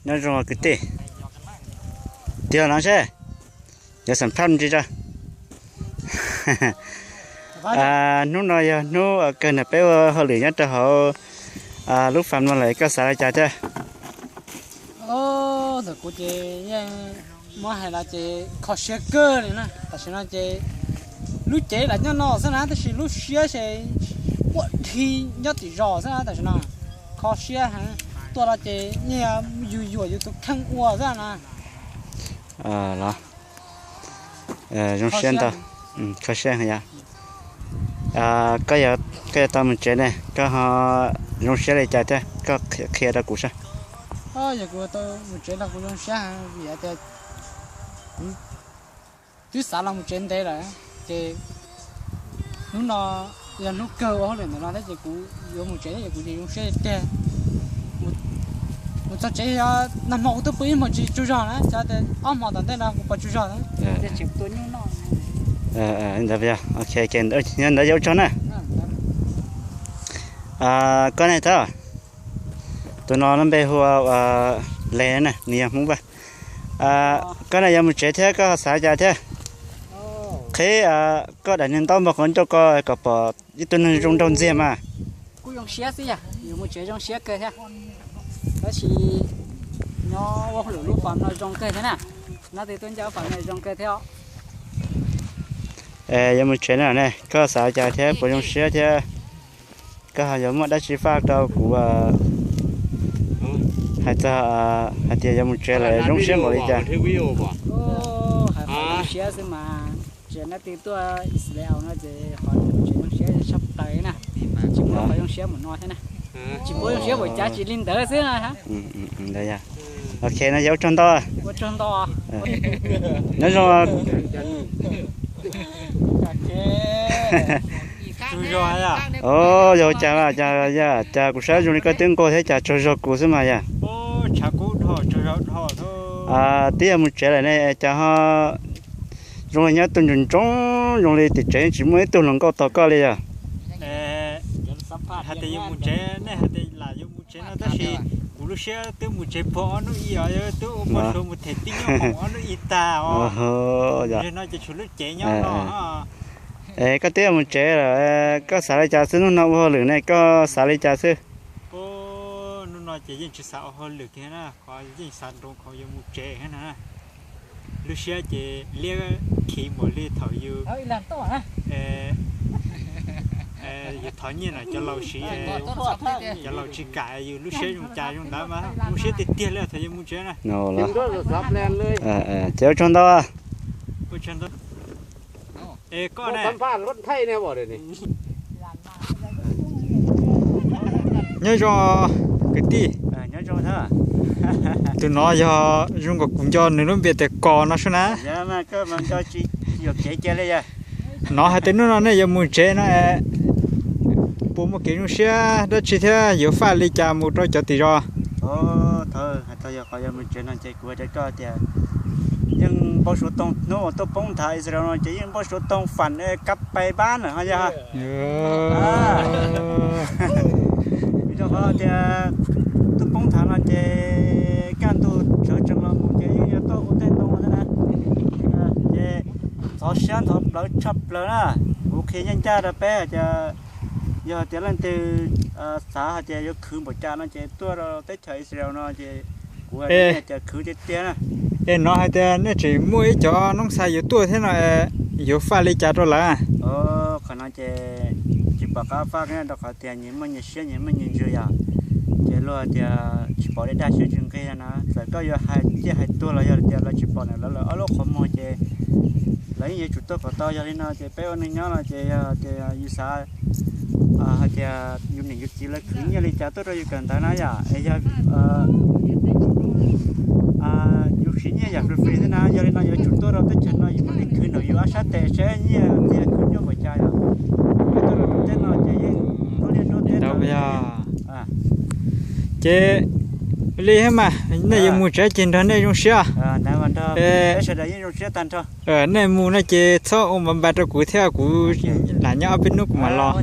Nyob zoo kwv tij, tig los seb, yuav xam phaj ntsis tso. Hnub no yog hnub kawg nws peb ua hauj lwm nyob rau hauv lub fam no lawm, koj xav li cas thiab? Ntawm kuv ces yeej muab hais los ces kho siab kawg li na. Tam sim no ces lub cev lam nyob no xwb na, tab sis lub siab ces quaj dhi nyob tim zos xwb na. Tam sim no kho siab heev, tuaj los ces yeej yus yuam yus tus kheej ua xwb na. Los zoo siab ntau, kho siab yom. Koj yuav tau mus tsev ne, koj ho zoo siab li cas thiab, koj qhia rau kuv saib. Yog kuv tau mus tsev los kuv zoo siab vim tias kuv twb xav los mus tsev ntev lawm, ces hnub no yog hnub kawg ua hauj lwm ntawm no thiab ces kuv yuav mus tsev thiab ces kuv zoo siab tiag. Mus txog tsev, nag hmo kuv twb pw ib hmos tsis tsaug zog na, xyov tias ob hmos tom ntej no kuv puas tsaug zog na. Ntawd, ok, nyob ntawd yuav ua tsaug na. Koj ne, thab, tus no lub npe hu ua Les na, nws yog Hmoob Vaj. Koj ne yuav mus tsev thiab koj xav cas thiab? Qhib koj daim niag ntaub npog qhov ncauj ko kom pom ib tug neeg zoo nraug ntxiag mas. Kuj zoo siab xwb yog, yuav mus tsev zoo siab kawg thiab. Tab sis nyob ua hauj lwm lub fam no zoo kawg thiab na. Nyob twb tuaj nyob fam no zoo kawg thiab. Yuav mus tsev na ne, koj xav cas thiab puas zoo siab thiab? Koj ho yuav muaj dab tsi faj rau kuv hais txog hais tias yuav mus tsev lawm zoo siab npaum li cas? Hais qhov zoo siab xwb mas, tsev nab tw tuaj Israel no ces qhov zoo siab tshaj plaws na, tsis muaj qhov zoo siab mus no thiab na, tsis muaj zoo siab npaum cas tsis li ntawd xwb. Ok, no yog ua tsaug ntau. Nyob zoo. Yog cas, cas kuv saib zoo li koj twb nquag thiab cas tsaug zog kuv xwb mas yog. Twb yog mus tsev lawm ne, cas ho zoo li nyob tug ntsoov ntsoov, zoo li tim tsev tsis muaj ib tug hluas nkauj tos koj li yog. Hais tias yuav mus tsev, nej hais tias lam yuav mus tsev no tab sis kuv lub siab twb mus tsev puag ob hnub ib os, twb ua poj suav mus them tib nyuag ob hnub ib tag os. Yog no ces tshuav lub cev nyob no. Es koj twb yuav mus tsev lawm, koj xav li cas xwb? Hnub no ua hauj lwm ne koj xav li cas xwb? Hnub no ces yeej tsis xav ua hauj lwm kiag na, qhov yeej xav nroo qhov yuav mus tsev na. Lub siab ces liab khiv npaum li thaum yus, yus thov nyiaj no cov laus siv, cov laus tsis kam, yus lub siab zoo cas zoo ntawd mas zoo siab tiag tiag li thaum yuav mus tsev na. Ces ua tsaug ntau. Es koj ne? Nyob zoo kwv tij. Tus no yog zoo nkaus kuv nco nws lub npe tias Kos no sub na. No hais tias hnub no nej yuav mus tsev no es puas muaj kev zoo siab dab tsi thiab yuav faj li cas mus rau cov tim zos? Thaum hais txog yog qhov yuav mus tsev no ces kuv hais rau koj tias yeej npau suav toog, hnub uas tuaj poob nthav Israel no ces yeej npau suav toog fam kab pais pab na ho yog. Vim rau qhov tias tuaj poob nthav no ces kaj ntug sawv tsees los mus ces yeej yuav tuaj ua tej ntoo thiab na. Ces ntxhov siab ntxhov plawv tshaj plaws na. Kuv qhia ncaj ncaj rau peb hais tias yog tias leej twg xav hais tias yuav khwv npaum cas no ces tuaj rau teb chaws Israel no ces kuv hais tias khwv tiag tiag na. Es no hais tias nej tseem muaj ib cov noob xav yuav tuaj thiab no, yuav faj li cas rau lawv? Qhov no ces tsis pom qab faj rau qhov tias nyias muaj nyias siab nyias muaj nyias ntsws yom. Ces luag tias tsis pom dej dag siab tsis nqig no na. Txawm koj yuav hais ciaj hais tuag los yog tias lawv tsis pom na, lawv lawv ob lub qhov muag ces lawv yeej yuav tsum tuaj kom tau. Yog li no ces peb ua neeg nyob no ces yog tias yus xav hais tias yus niam yus txiv lawv khwv nyiaj li cas tuaj rau yus kawm ntawv na yom, es yog yus siv nyiaj yam free free xwb na, yog li no yuav tsum tuaj rau teb chaws no yus mam li khwv nrog yus ob sab tes seb nyiaj txiag khwv nyuaj npaum cas yom. Tuaj rau teb no ces yeej nruab liaj nruab teb. Ces li thiab mas, nej yuav mus tsev ces nrog nej zoo siab. Sawv daws yeej zoo siab tag nrho. Nej mus no ces txhob ua npav npav rau kuv thiab, kuv lam nyob ob peb hnub kuv mam los.